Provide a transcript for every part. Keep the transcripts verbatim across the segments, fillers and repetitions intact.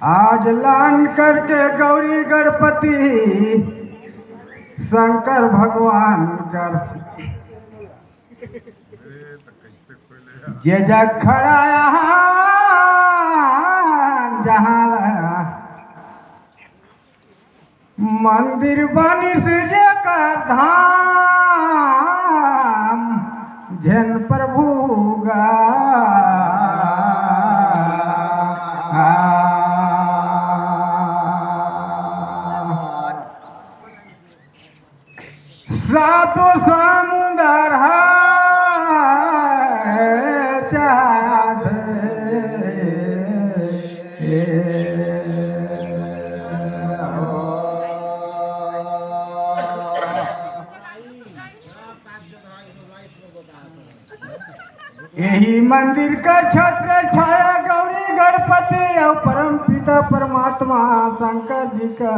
आज लान करके गौरी गणपति शंकर भगवान कर, जे जग खड़ा यहाँ जहाँ लगा मंदिर बनिस जेकर धाम, झेन प्रभु गा। सातो समुंदर हा चाहत। यही मंदिर का छत्र छाया गौरी गणपति और परम पिता परमात्मा शंकर जी का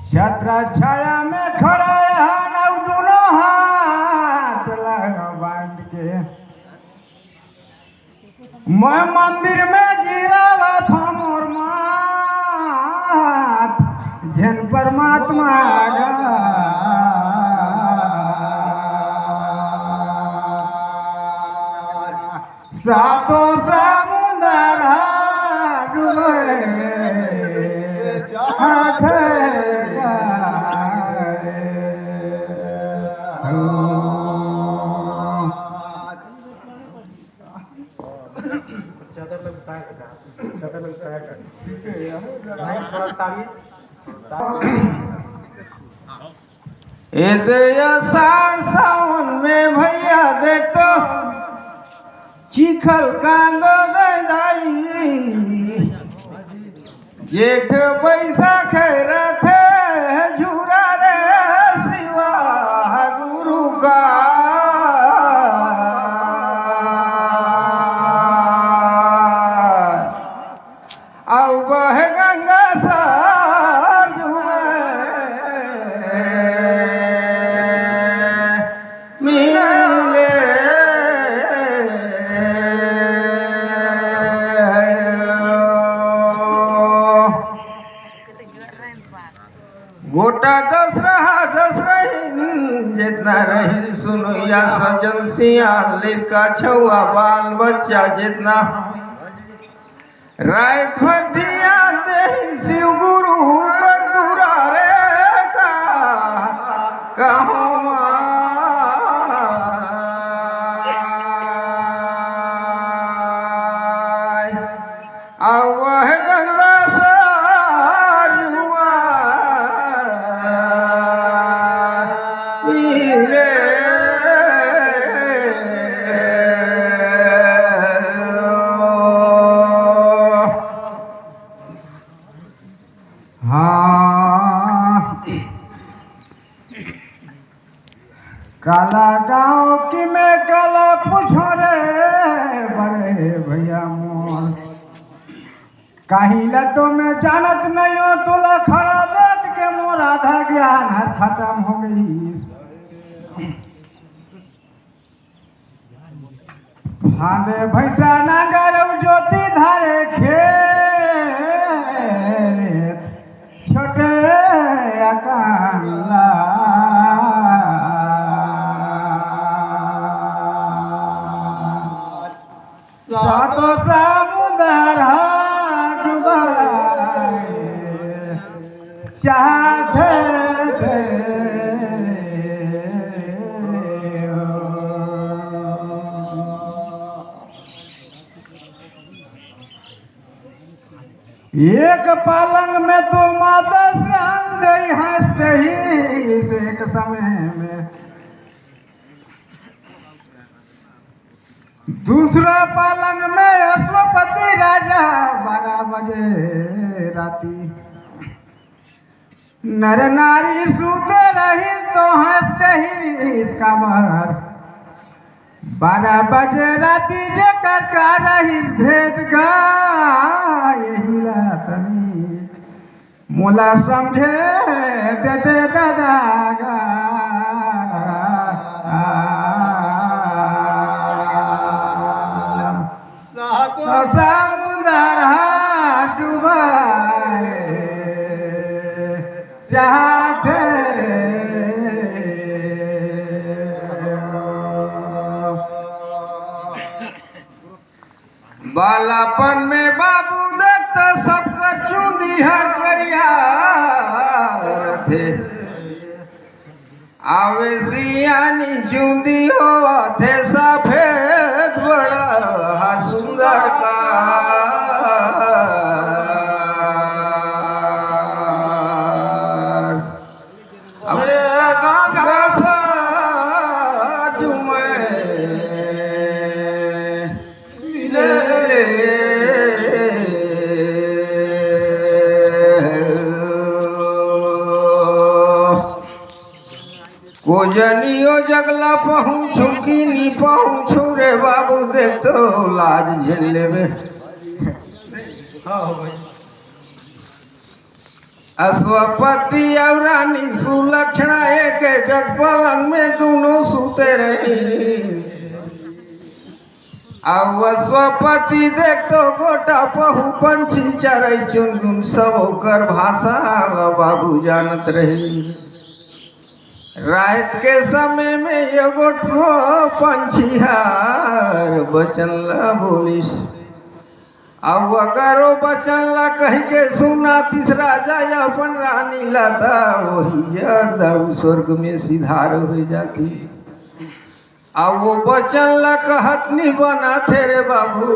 छत्र छाया में खड़ा है, अउ दोनों हाथ लगा बांध के। मैं मंदिर में गिरावा था मोर माथ, झेन परमात्मा गा। सातो समुंदर हा डूबे चाहत गा। चादर लगता है का? चादर लगता है का? नहीं, थोड़ा ताली। ए दे आषाढ़ सावन में भैया देख तो चिखल कांदो दे दाई। जेठ बैसाख रथे झूरा रे शिवा गुरु का। अउ बह गंगा साजु में मिले। गोटा दस रहा दस रहिन, जेतना रहिन सुनैया सजन सियान, लइका छउवा बाल बच्चा जेतना रात भर धियान देहिन शिव गुरु ऊपर दुरारे का कहूँ आय। अउ वह गंगा सारुआ मिले। हाँ। काला गाँव की मैं काला पूछो रे बड़े भैया मोर। काहिला तो मैं जानत नहीं हो, तोला खड़ा देख के मोर आधा ज्ञान हर खत्म हो गई। फांदे भैंसा नांगर अउ जोती धारे खेत, छोटे अकान ला। सातो समुंदर हा डुबाए चाहत थे। एक पलंग में दो माता श्याम दई हंसते ही एक समय में। दूसरा पलंग में अश्वपति राजा बारह बजे राती। नर नारी सूते रही तो हंसते ही कमर। बारह बजे राती जेकर का रही भेद गा, यही ला तनी मोला समझे दे दे दादा गा। बालापन में बाबू देखत सब कर चूंदी हर करिया रथे। आवे सियानी चूंदी होवथे सफेद बड़ा सुंदर का। कोजनियो जगला पहुँचू कि नी पहुँचू रे बाबू, देख तो लाज झेल लेबे। अश्वपति अउ रानी सुलक्षणा एक जग पलंग में दुनों सुते रही। अउ अश्वपति देख तो गोटा पहू पंछी चरई चुनगुन सब ओकर भाषा ल बाबू जानत रही। रात के समय में एगो ठो पंछी हर बचन ल बोलिस। अउ अगर ओ बचन ला कहि के सुनातिस राजा या अपन रानी ला, त ओही जग दाऊ स्वर्ग में सिधार हो जाती। अउ ओ बचन ला कहत नी बनाथे रे बाबू,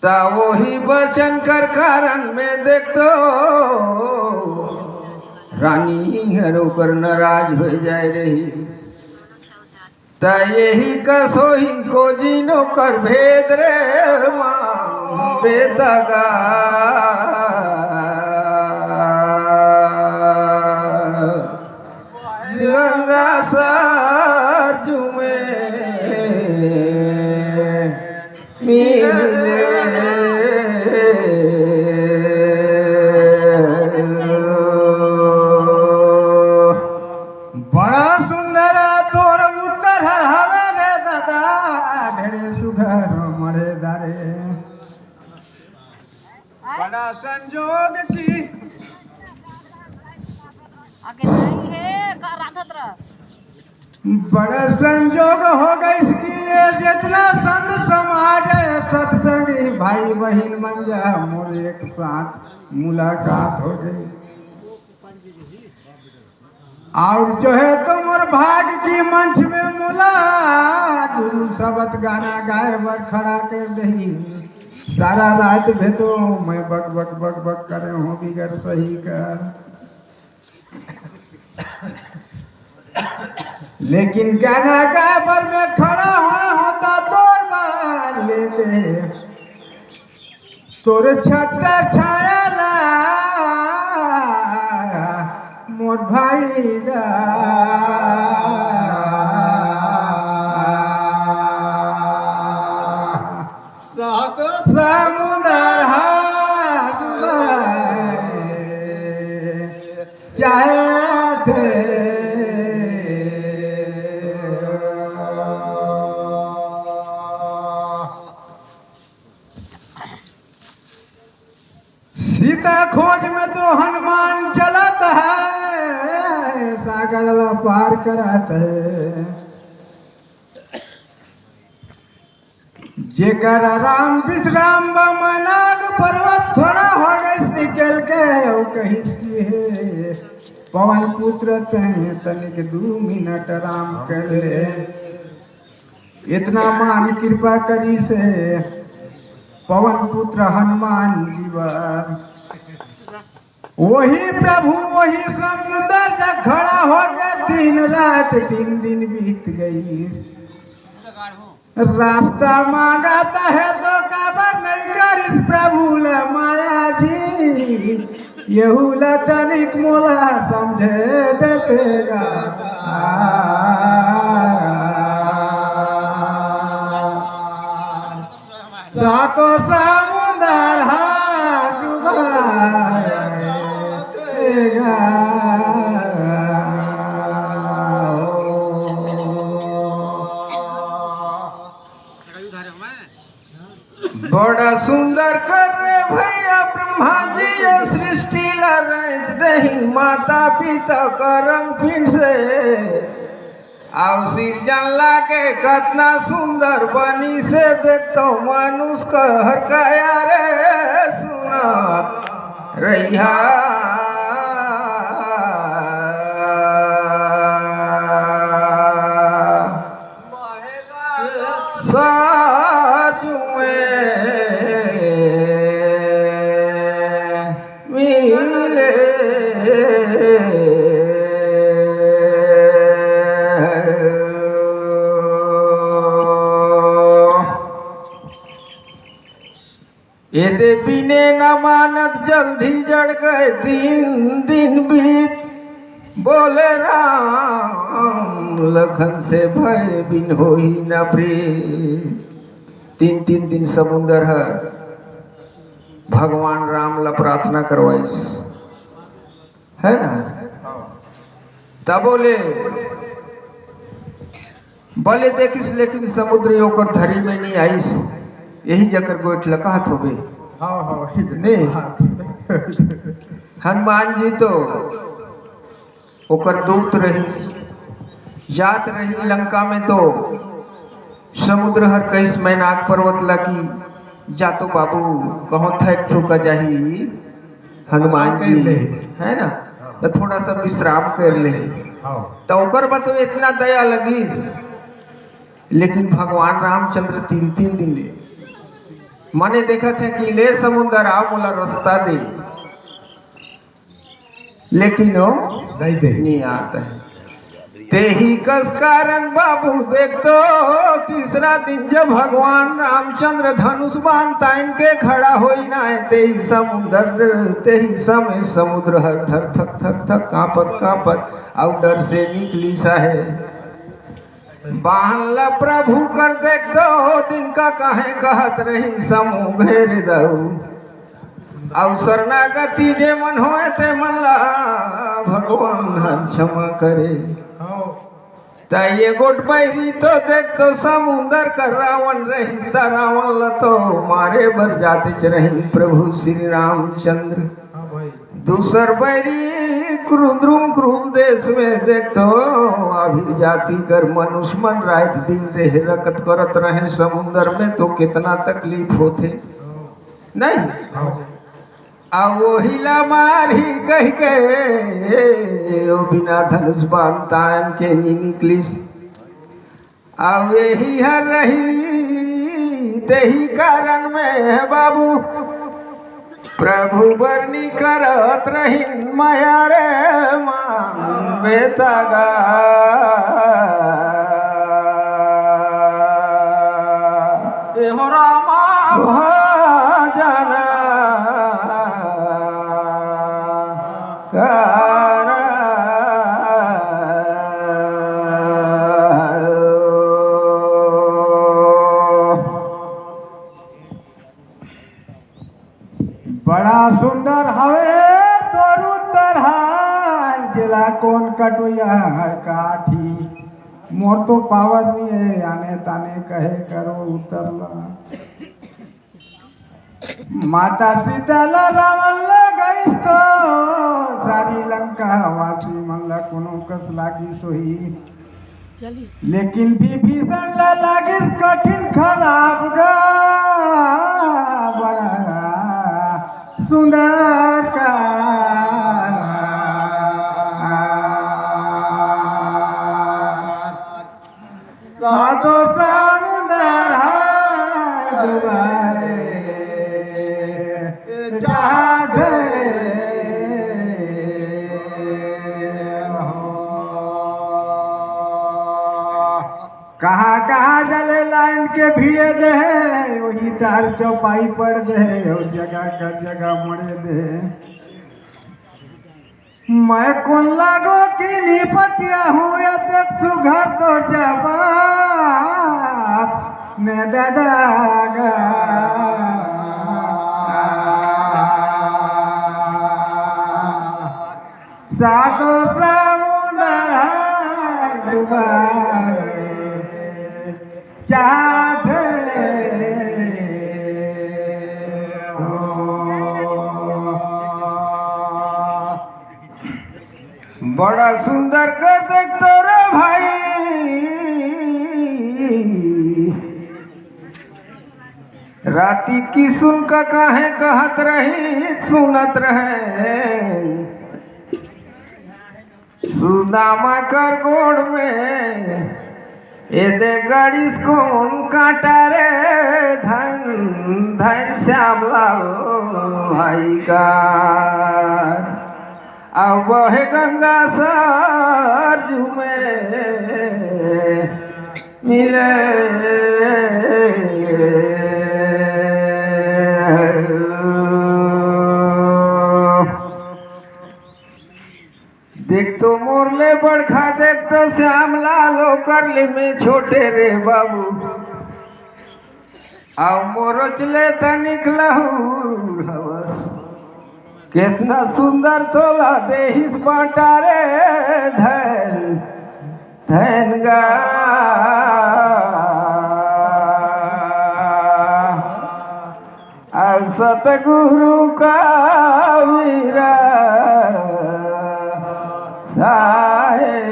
त ओही बचन कर कारण में देख तो रानी हर ओकर नाराज हो जाए रही। त यही कसोही को जिनो कर भेद रे माँ बेदगा। गंगा सरजू में मिले। बड़ा सुंदर तोर उत्तर हर हवे रे दादा, ढेरे सुघर मरे दारे। बड़ा संजोग की आगे नहीं है, का रांधत रह। बड़ा संजोग हो गइस कि ये जितना संत समाज है, सत्संगी भाई बहिन मन जा मोर एक साथ मुलाकात हो गई। अउ जो है तो मोर भाग की मंच में मोला दू दू सबद गाना गाए बर खड़ा कर दही। सारा रात भे तो मैं बक बक बक बक करे हूँ बिगर सही का। लेकिन गाना गाए बर मैं खड़ा हुआ होता तोर बार लेके तोर छत छाया ला मोर भाई गा। सात समुंदर हार चाहे थे। सीता खोज में तो हनुमान चलत है, सागर ला पार करत है। जेकर आराम विश्राम बा, मनाग पर्वत थोड़ा हो गइस निकल के, अउ कहिस कि हे पवन पुत्र, तैं तनिक दू मिनट आराम कर ले। इतना महान कृपा करिस हे पवन पुत्र हनुमान जी बर। वही प्रभु, वही समुंदर जग खड़ा हो गया, दिन रात तीन दिन बीत गइस। रास्ता मांगत हे तो काबर नहीं करिस प्रभु ला माया जी। यहू ला तनिक मोला समझे देते गा। सातो समुंदर हार डुबाए गा। बड़ा सुंदर कर रे भैया ब्रह्मा जी ये सृष्टि ला रच देही माता पिता का रंग पिंड से। अउ सिरजन लागे कतना सुंदर बनिसे, देख तो मनुष्य कहर काया रे सुनत रहिहा। साजु में मिले। एदे बिने न मानत जल्दी जड़ गए दिन, दिन बीत बोले राम लखन से भय बिन होई न प्रीत। तीन तीन दिन समुंदर ह भगवान राम ला प्रार्थना करवाइस, है ना? तब बोले बले देखिस, लेकिन समुद्र ओकर धरी में नहीं आइस। यही जकर गोइठ ल कहत होबे। हाँ, हाँ, वही नहीं। बात। हनुमान जी तो ओकर दूत रहिस, जात रही लंका में तो समुद्र हर कहिस मैनाक पर्वत ला कि जा तो बाबू, कहो थक थुका जाही हनुमान जी, कर ले। है ना? तो थोड़ा सा विश्राम कर ले। हाँ। तो ओकर बा तो इतना दया लगिस, लेकिन भगवान रामचंद्र तीन तीन दिन ले मने देखत हे कि ले समुंदर आ मोला रास्ता दे, लेकिन वो नहीं दे। नहीं आता है। तेही कस कारण बाबू देख तो, तीसरा दिन जब भगवान रामचंद्र धनुष बाण तान के खड़ा होई ना है, तेही समुद्र, तेही समय समुद्र हर धर थक थक थक कांपत कांपत अउ डर से निकलिस हे। बाण ला प्रभु कर देख तो, दिन का काहे कहत रही समूह घेर दऊ। अउ शरणागति जे मन होए ते मन ला भगवान हर क्षमा करे। हाँ। त ये गोट बैरी तो देख तो समुंदर कर रावण रहिस, त रावण ला तो मारे बर जातेच रही प्रभु श्री रामचंद्र। हाँ भाई। दूसर बैरी क्रुद्रुम क्रूर देश में देख तो अभी जाति कर मनुष्य मन रात दिन रहे रकत करत रहे समुंदर में, तो कितना तकलीफ होथे। हाँ। नहीं? हाँ। आ वही ला मारही कहि के, ओ बिना धनुष बाण तान के नी निकलिस। आ वही हर रही, तेही कारण में बाबू, प्रभु बरनी करत रहिन मया रे मान बेतगा। ए हो रामा। भजन कर। बड़ा सुंदर हवे तोर उत्तर हर, जेला कोन कटोइया हर काटी। मोर तो पावर नहीं है, आने ताने कहे करो उत्तर ला। माता सीता ला रावण ले गइस तो सारी लंका वासी मन ला कोनो कस लागिस होही। लेकिन विभीषण ला लागिस कठिन खराब गा बड़ा सुंदर का। सातो समुंदर हार डुबाए चाहत हो। कहाँ कहाँ जले लाइन के भिड़े दे, वही तार चौपाई पड़ दे, और जगह कर जगह मुड़े दे। मैं कोन लागो कि निपतिया हूँ, ये देख सुघर तो जवाब ने दादा गा। सातो समुंदर हार डुबाए चाहत हो। बड़ा सुंदर कर देख तो रे भाई। अति किसुन का काहे कहत रही, सुनत रहे सुदामा कर गोड़ में, एदे गड़िस कौन कांटा रे, धन धन श्यामलाल भाई का। अब हे गंगा सरजू में मिले। देख तो मोर ले बड़खा, देख तो श्यामलाल, ओकर ले मैं छोटे रे बाबू। अउ मोरोच ले तनिक लहूर हवस। केतना सुंदर तोला देहिस बांटा रे धन, धन गा। अउ सतगुरु का वीरा साहेब।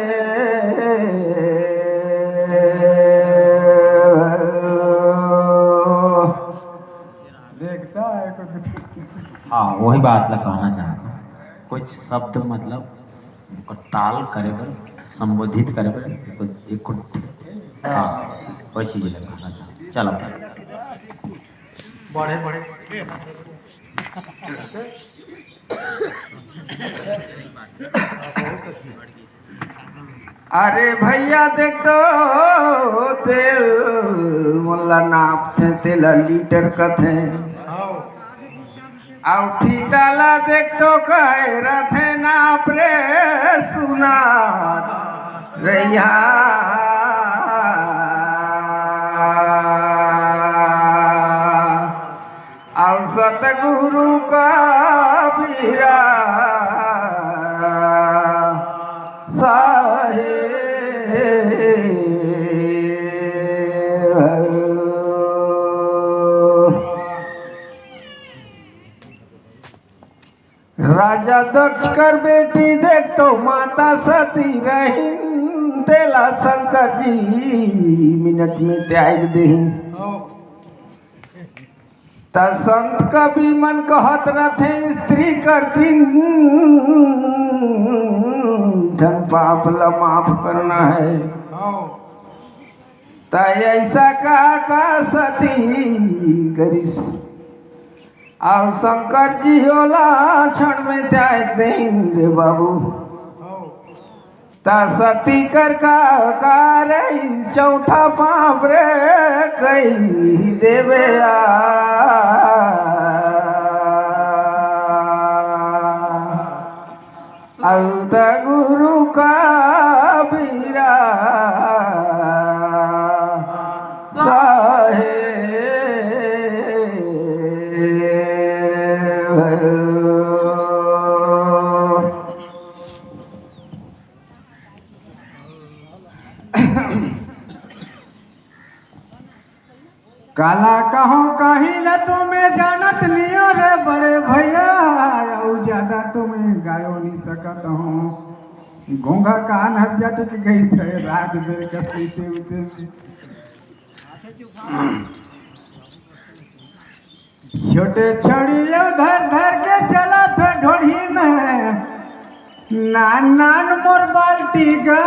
देखता है कुछ। हाँ, वही बात ला कहना चाहता हूँ। कुछ शब्द, मतलब, ओकर ताल करे बर, संबोधित करे बर, एक, एक, हाँ, वही चीज ला कहना चाहता हूँ। चलो। बढ़े, बढ़े। अरे भैया, देख तो तेल मोला नापथे, तेला लीटर कथे। अउ फीता ला देख तो कहे रथे, नाप रे सुना रैया। अउ सतगुरु का वीरा साहेब। राजा दक्ष कर बेटी देख तो माता सती रहिन, तेला शंकर जी मिनट में त्याग देहिन। त संत कवि मन कहत रथे, स्त्री कर तीन ठन पाप ल माफ करना है। त ऐसा का का सती करिस, अउ शंकर जी ओला क्षण में त्याग देन रे बाबू। त सती कर का कारई चौथा पाप रे कही देवे आ। अउ त गुरु का बीरा साहेब। काला कहूँ कहीं ले तुम्हें जानत लियो रे बड़े भैया, अउ ज्यादा तुम्हें गायो नहीं सकत हूँ। घोंघा कान हर जट के गई थे रात बेर कसीते उते। छोटे छड़िया धर धर के चला था ढोढ़ी में, नान नान मोर बाल्टी का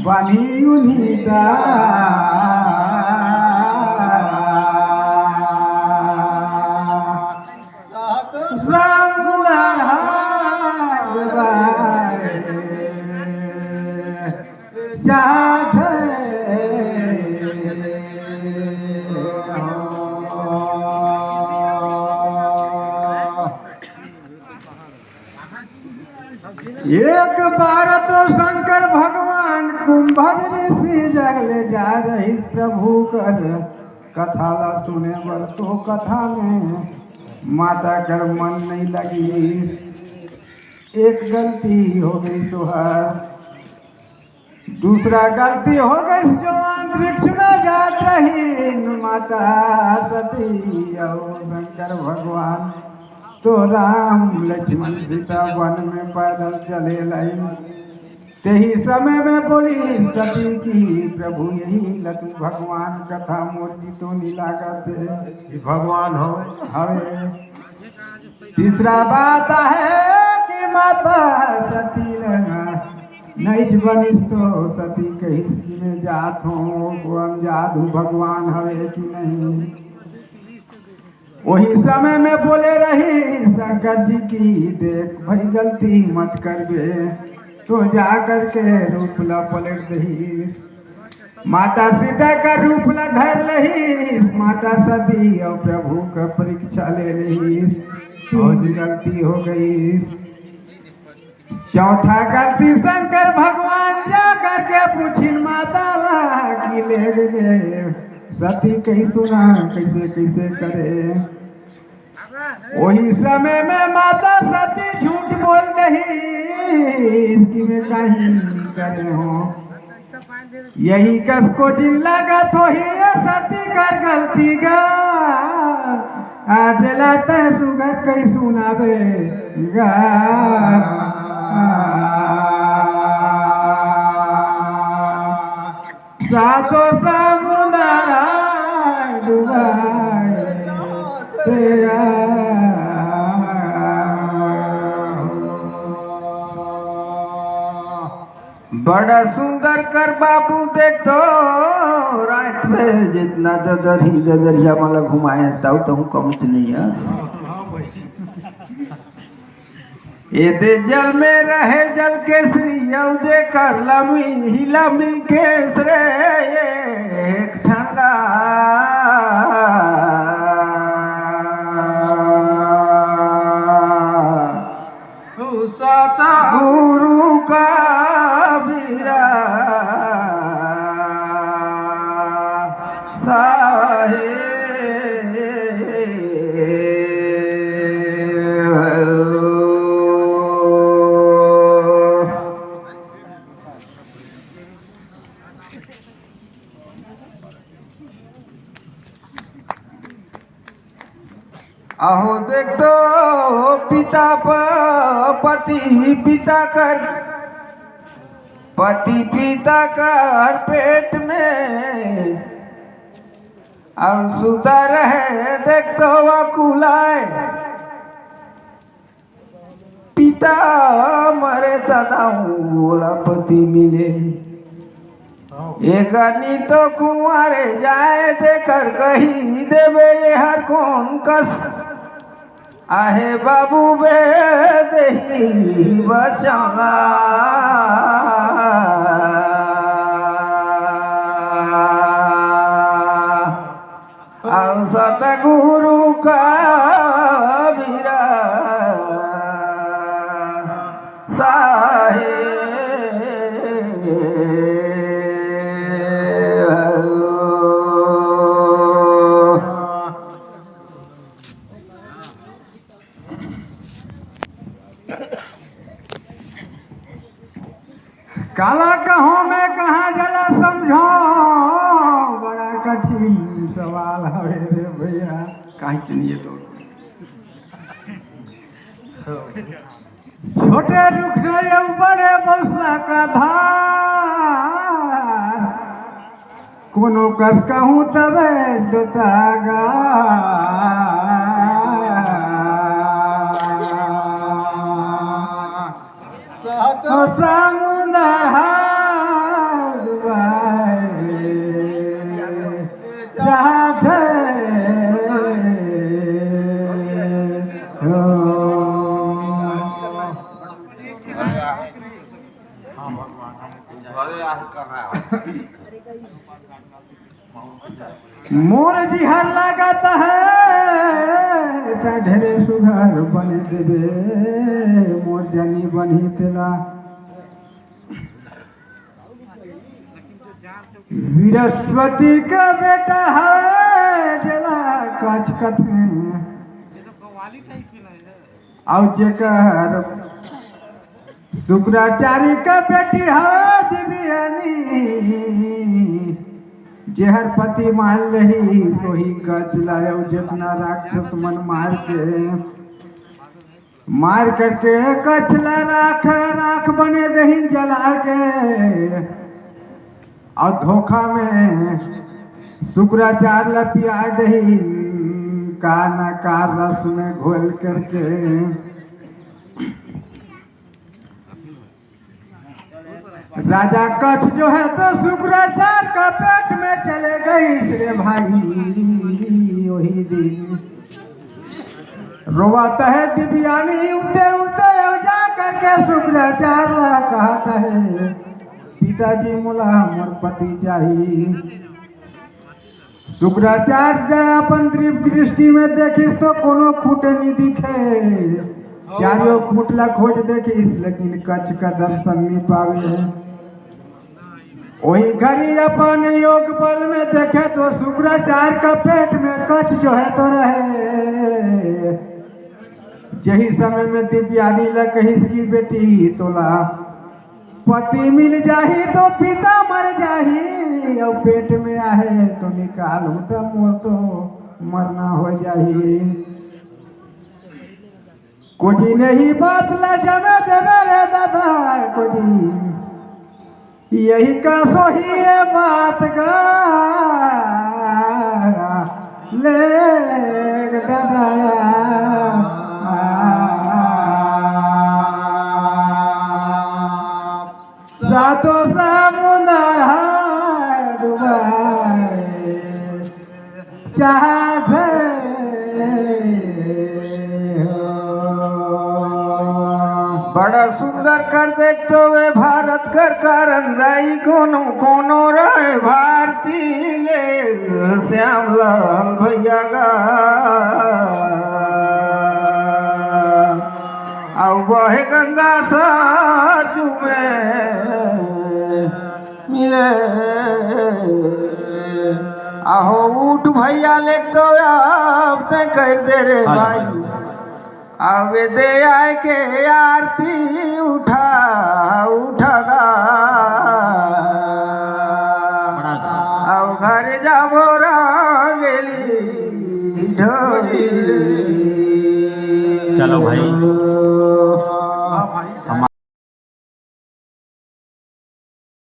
बानी उन्हीं दा। सात समुंदर हार बाए साथ। एक बार तो शंकर भगवान कुंभक ऋषि जग ले जा रहिस प्रभु कर कथा ला सुने बर। तो कथा में माता कर मन नहीं लगिस। एक गलती हो गई तुहार। दूसरा गलती हो गई जो अंतरिक्ष में जात रही माता सती अउ शंकर भगवान, तो राम लक्ष्मण सीता वन में पैदल चले लाई। तेही समय में बोली सती कि प्रभु यही लतु भगवान कथा मोर जी तो नी लागत हे। ये भगवान हो। हवे। तीसरा बात है कि माता सती ल नइच बनिस तो सती कहिस कि मैं जात हूँ, वो अनजात हूँ, भगवान हवे कि नहीं। वही समय में बोले रही शंकर जी की, देख भाई गलती मत करबे, तो जा करके रूप ला पलट दही। माता सीता का रूप ला धर लही, माता सती और प्रभु का परीक्षा ले लही। तीन गलती हो गई। चौथा गलती शंकर भगवान जा करके पूछिन माता ला कि ले गे सती कही सुना कैसे कैसे करे। वही समय में माता सती झूठ बोल दही कि मैं कहीं नहीं करे हूँ। यही कस को जिन लागत होही ये सती कर गलती गा। आज लाता सुगर कई सुनावे गा। सातो समुंदर डुबाए तेरा। बड़ा सुंदर कर बाबू देख तो रात में जितना ददर ही ददरिया मला घुमाए ताऊ तहूँ कम नहीं है। एदे जल में रहे जल केसरी, अउ जेकर लमी ही लमी केस रे एक ठंडा। सतगुरु कबीरा साहेब। अहो देख तो पिता प-, पति पिता कर, पति पिता कर पेट में अउ सुता रहे देख तो वकुलाए। पिता मरे तदा ओला पति मिले। ए गनी तो कुंवारे जाए तेकर कही देबे एहर कोन कस आहे बाबू बे देही बचला। अउ सतगुरु कबीरा साहेब। काला कहूँ मैं कहाँ जला समझो, बड़ा कठिन सवाल हवे रे भैया। काहे चुनिए तो छोटे रुख न अउ बड़े बौसला का धार, कोनो कस कहूँ तबे दोतागा। ओ समुंदर हाथ बाए चाहत हो। मोर जिहर लागत हे, त ढेरे सुघर बने देबे, मोर जनी बनही तेला। बृहस्पति के बेटा हे, जेला कछ कथे। अउ जेकर शुक्राचार्य के बेटी हवे दिव्यानी, जेहर पति मान लेही सोही कछ ला, अउ जेतना राक्षस मन मार के मार करके कछला राख राख बने दहिन जला के, अउ धोखा में शुक्राचार ला पिया दहिन, का न का रस में घोल करके। राजा कच्छ जो है तो शुक्राचार का पेट में चले गई रे भाई। वही दिन रोवत है दिव्यानी, उठते उठते जा करके शुक्राचार ला कहत है, पिताजी मोला हमर पति चाहिए। शुक्राचार्य अपन दिव्य दृष्टि में देखिस तो कोनो खूंट नहीं दिखे। चारों खूंट ला खोज देखिस, लेकिन कच्छ का दर्शन नहीं पावे। वही घड़ी अपन योग बल में देखे तो शुक्राचार्य का पेट में कच्छ जो है तो रहे। यही समय में दिव्यानी ला कहिस कि बेटी, तोला पति मिल जाही तो पिता मर जाही, अउ पेट में आहे तो निकालू त मोर तो मरना हो जाही। कोजी नहीं बात ला जमे देवे रे दादा, कोजी यही का सोही ये बात का ले दादा। सातो समुंदर हाय डुबाए चाहत हो। बड़ा सुंदर कर देख तो वे भारत कर कारण रही कोनो कोनो रहे भारती ले श्यामलाल भैया गा। अउ बहे गंगा सरजू में मिले। आहो उठ भैया ले तो अब ते कर दे रे हाँ, भाई। हाँ। अबे दे आए के आरती उठा उठा गा। बड़ा अब घर जाबो रंगेली ढोली। चलो भाई।